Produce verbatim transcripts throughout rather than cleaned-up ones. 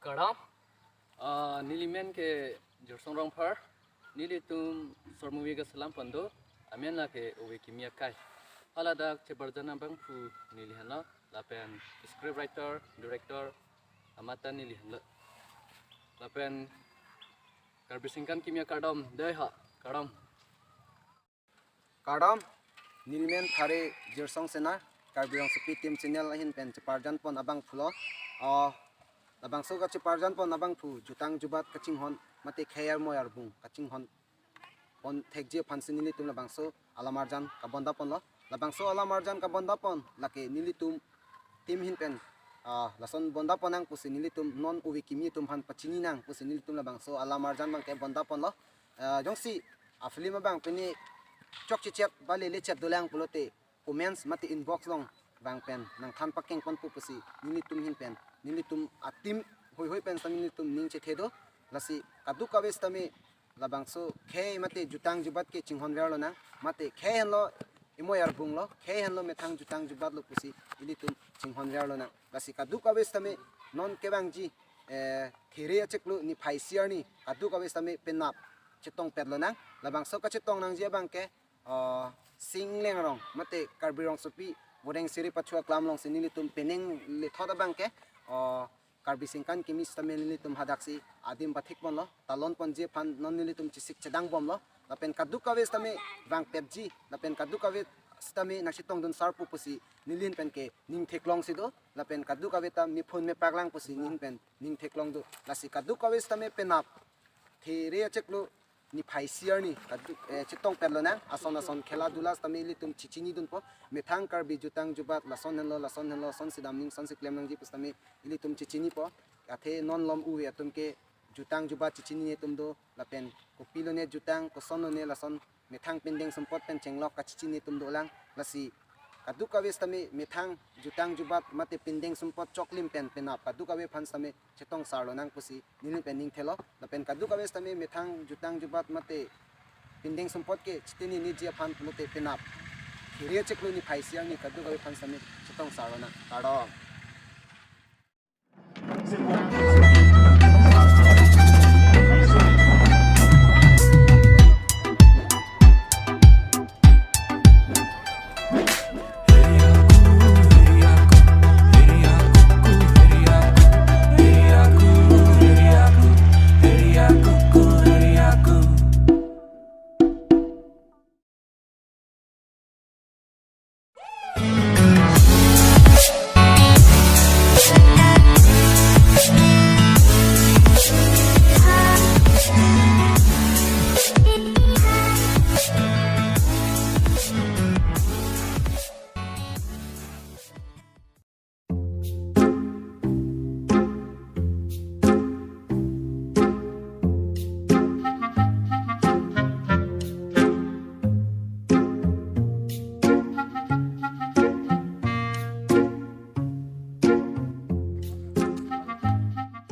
Kardom. Ah, neli men ke Jirsong Rongphar. Nelitum short movie keselam pon do. Amen lake Ove Kimi Akai. Haladak cheparjan abangphu neli henlo. Lapen script writer, director, amata neli henlo. Lapen Karbi Singkan Kimi akardom, dei ha, kardom. Kardom, neli men Thare Jirsong Sena, Karbi Rongsopi Team Channel ahin pen cheparjan pon abangphu lo. Oh, labangso kacheparjan pon abangphu, jutang jubat kachinghon, mate khei armoi arbung kachinghon pon thekji aphansi nelitum labangso alam arjan kabonda ponlo. Labangso alam arjan kabonda pon, lake nelitum team ahin pen, ah, lason bonda pon nang pusi nelitum non Ove Kimi atum aphan pachini nang pusi nelitum labangso alam arjan abangke bonda ponlo. Ah, jongsi a film abang pini chokchechet ba lelechet dolang pulote comments mate inbox along vang pen nangthan pakeng ponpo pusi nelitum ahin pen nelitum a team hoihoi pen sitame nelitum ning chethe do. Lasi kadokave sitame labangso khei mate jutang jubat ke chinghon verlo nang, mate khei henlo imoi arbung lo, khei henlo methang jutang jubat lo pusi ilitum chinghon verlo nang. Lasi kadokave sitame non kevangji, eh, There achiklo niphai isi arni kadokave sitame penap chetongpet lo nang. Labangso kachetong nangji abangke, ah, Sing Lengrong mate Karbi Rongsopi Vodeng Siri Pachu aklam alongsi nelitum penang lethot abangke, ah, Karbi Singkan Kimi sitame nelitum hadaksi adim pathik ponlo, talon ponji aphan non nelitum chesik chedang bomlo, lapen kadokave sitame vangpetji, lapen kadokave sitame nangchetongdun sarpo pusi neli ahin pen ke ning theklongsi do, lapen kadokave ta mephun mepaklang pusi neli ahin pen ning theklong do. Lasi kadokave sitame penap There achiklo niphai isi arni kadok, eh, chetongpet lo nang, ason ason khela dula sitame ilitum chechinidunpo, methang Karbi jutang jubat lason henlo, lason henlo, sonsi damning, sonsi klem nangji pu sitame ilitum chechinipo. Athe non malom Ove atum ke jutang jubat chechinine atum do, lapen kopilone jutang, kosonlone lason methang pindeng sumpot pen chenglok kachechinine atum dolang. Lasi kadokave sitame methang jutang jubat mate pindeng sumpot choklim pen penap kadokave aphan sitame chetong sarlo nang pusi neli pen ning thelo. Lapen kadokave sitame methang jutang jubat mate pindeng sumpot ke chetininiji aphan mate penap There achiklo niphai isi arni kadokave aphan sitame chetong sarlo nang. Kardom.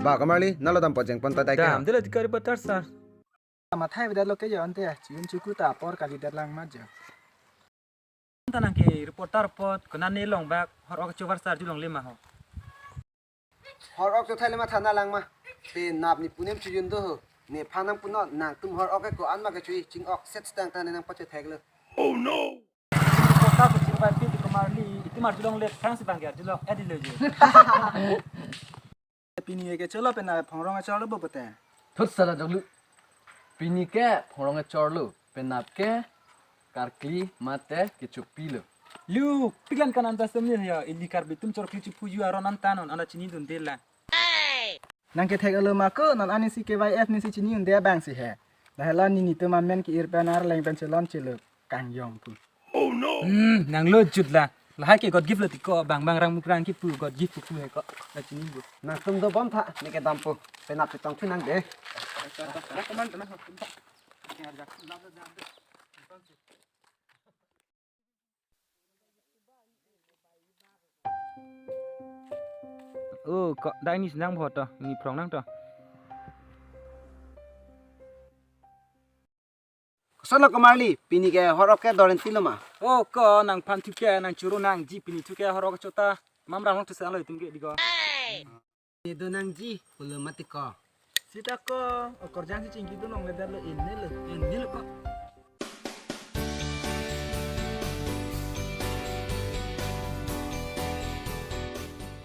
Ba, Komarli, nalo dampo jengpon ta dai ke. Dam, dela dikari patar sar. Mathai bedak lo ke jo ante, chiyun chuku ta apor kali dat lang ma jo. Ta nang ke reporter pot, kona ne long bak, hor ok chovar sar ju longle ma ho. Hor ok chothai le ma thana lang ma. Penap ne punem chiyun do ho. Nephan nangpunon, nangtum hor ok ke ko-an ma kachui, ching-ok set stang ta ne nangpachothek lo. Oh no! Reporter ko chingvai pi di Komarli, itum arjulong le, thrang si bang ke arjulong, eh, di lo je. Pini ke cholo penap phongrong achor lo bo pote. Thut sala jok lu. Pini ke phongrong achor lo, penap ke karkli mate kechopi lo. Lu, pilan kan anta semir ya, ili Karbi atum chorkli chophuju aron anta non, anta chinidunde la. Nang kethek alo ma ko, non ani si K Y F ni si chini unde abang si he. Dah la nelitum amen ke-ir pen arleng pen chelon chelo kangjong pu. Oh no! Hmm, nang lo jut la. Lahai ke God gift lo ti ko, bang bang rang mukrang kipu God gift pu he ko. La chini bu. Nangtum dobom tha, ne ke dampo. Penap chetong thu nang de. Oh, ko dai ni senang bho to, ni phrong nang to. Koson lo Komarli, pini ke hor ok ke doren ti lo ma? Oh, ko nangphan thu ke nang churu nangji pini thu ke hor ok chota. Mam rang long thu sang lo itum ke di ko. Ne do nangji, pulo mati ko. Sita ko, okorjang si chingki do nong ledar lo ini lo. Ini lo ko.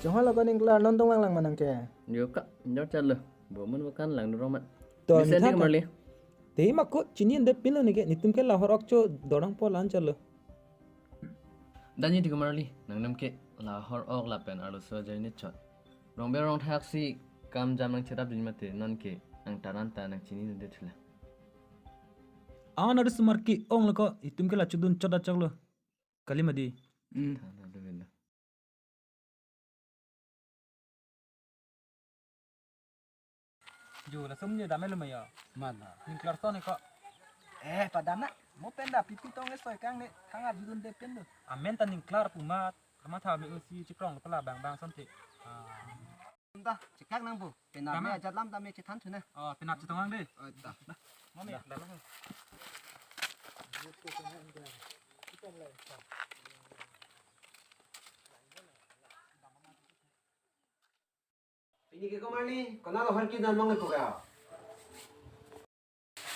Chonghal lo ko ning klar non tong lang lang manang ke. Yo ka, jor chalo. Bo mun bukan lang rong mat. To, bisa ni ni tha ta. Marli. Te ma ko chini ende pilo ni ke, netum ke lahor ok cho dorang po lan chalo. Danji ti ko Marli, nangtum ke lahor ok lapen arloso ajoine chot. Rongbe rongthak si kam jam nangcherap dun mate non ke nang taran ta nang chini nede thula. Awan arisomar ke-ong lo ko, itum ke la chodun chot achok lo. Kali mati. Hmm. Tha, tha, tha, tha. Jo, laso amonit dam-et lo ma ya? Mana? Ning klar son ni ko. Eh, padam na. Mo pen da pipi tong e soi kang ne. Thang arjudunde pen do. Amen ta ning klar pu mat. Kamatha me usi chikrong pala bang bang son te. Ah. Anta, chekak nang bu. Penap me ajat lam ta me chethan thu na. Oh, penap chetong ang de. Oh, ta. Mo me, da. Da la. Pini ke ko Marli, konat lo har ki dan mong ipu ka.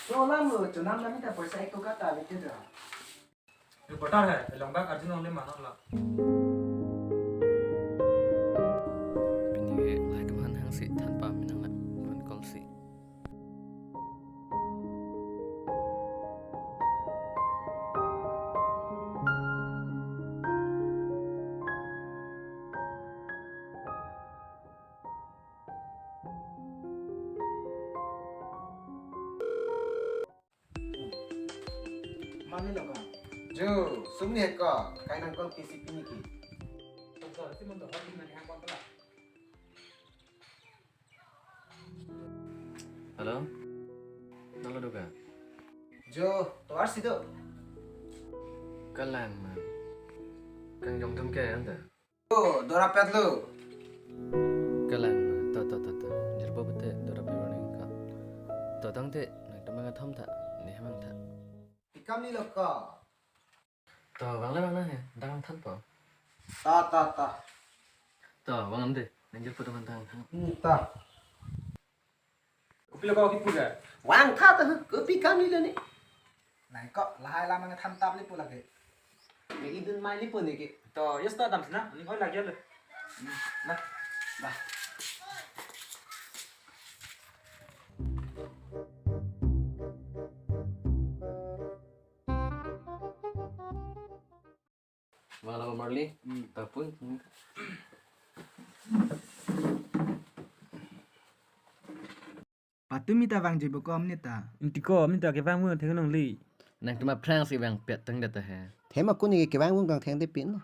So lam lo, chonam lam ita poisa ek toka ta bete do. Reporter hai, long bak arjun ongle manang la. Pini ke lai keman hang si than pa minang la, phone call si. Mane lo ka? Jo, sumni heko, kai nang call K C P ni ki. Hello? Nalo do ka? Jo, tovar si do. Kalang ma. Kang jong tum ke anta. Oh, dora pet lo. Kalang, to, to, to, to. Jirpo pete dora pet warning ka. To tangte, nangtum nang thom tha, ne hemang tha. Ikam ni lo ko. To, vang le vang na he, dang than po. Ta, ta, ta. To, vang am de, nang jirpo teman tang. Hmm, ta. Kopi lo ko kipu ga? Vang tha ta, kopi kam ni lo ni. Nang ko, lahai lam nang than tap lipo lagi. Lagi dun mai lipo ni ke. To, yes ta dam sina, ni hoi lagi lo. Hmm, na. Dah. Vang la Marli, hmm, tapun. Patumi ta vangji boko amni ta. Inti ko amni ta kevang vun theng nong li. Nangtum aphrang si vang pet tang data he. Thema kuni kevang vun kang theng de pin.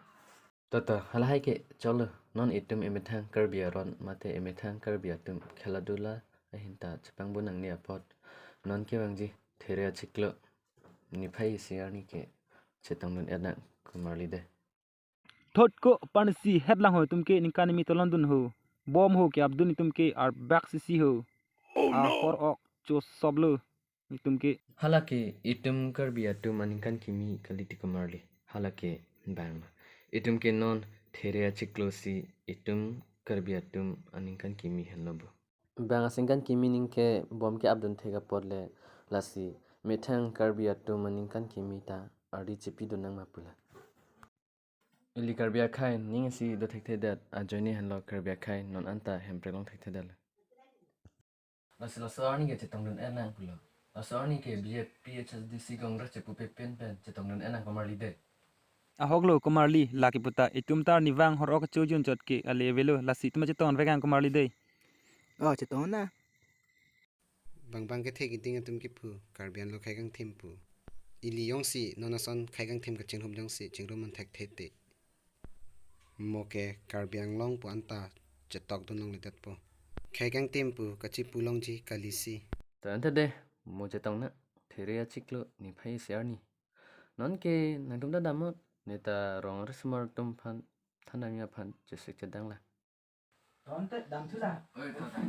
Tata, halahai ke cholo. Non itum emethang Karbi aron mate emethang Karbi atum khela dula ahin ta chepang bu nangni apot. Non kevangji there achiklo niphai isi arni ke chetongdun-et nang ko Marli de. Thot ko pansi hetlang ho itum ke ningkan kimi tolon dun ho. Bom ho ke apdun itum ke arbak sisi ho. Oh, no. Ahor ok chosop lo itum ke. Halake itum Karbi atum aningkan kimi kali ti ko Marli. Halake bang. Itum ke non there achiklo si itum Karbi atum aningkan kimi henlo bo. Bang aningkan kimi ning ke bom ke apdun thek apot le lasi methang Karbi atum aningkan kimi ta ardi chepidun nang ma pu la. Ili Karbi akhei ning si do thekthedet ajoine henlo Karbi akhei non anta hemprek long thekthedet le. Lasi laso arni ke chetongdun-et nang pulo. Laso arni ke B J P H S D C Congress chepupe pen pen chetongdun-et nang ko Marli de. Ahok lo ko Marli, lake puta itum ta arni vang hor ok chojun chot ke ale avelo, lasi itum chetong vekang ko Marli de. Oh, chetong na. Bang bang kethek iding atum kipu, Karbi Anglong khei kangthim pu. Ili jongsi non ason khei kangthim kachingrum jongsi chingrum an thekthe te. Mo ke Karbi Anglong pu anta chetokdun longledet po. Khei kangthim pu kachipu longji kali si. Ta anta de, mo chetong na, there achiklo niphai isi arni. Non ke nangtum ta damot, ne ta rong arisomar atum aphan, thanami aphan chesik chedang la. Tonte dam thu la. Oi, to, to.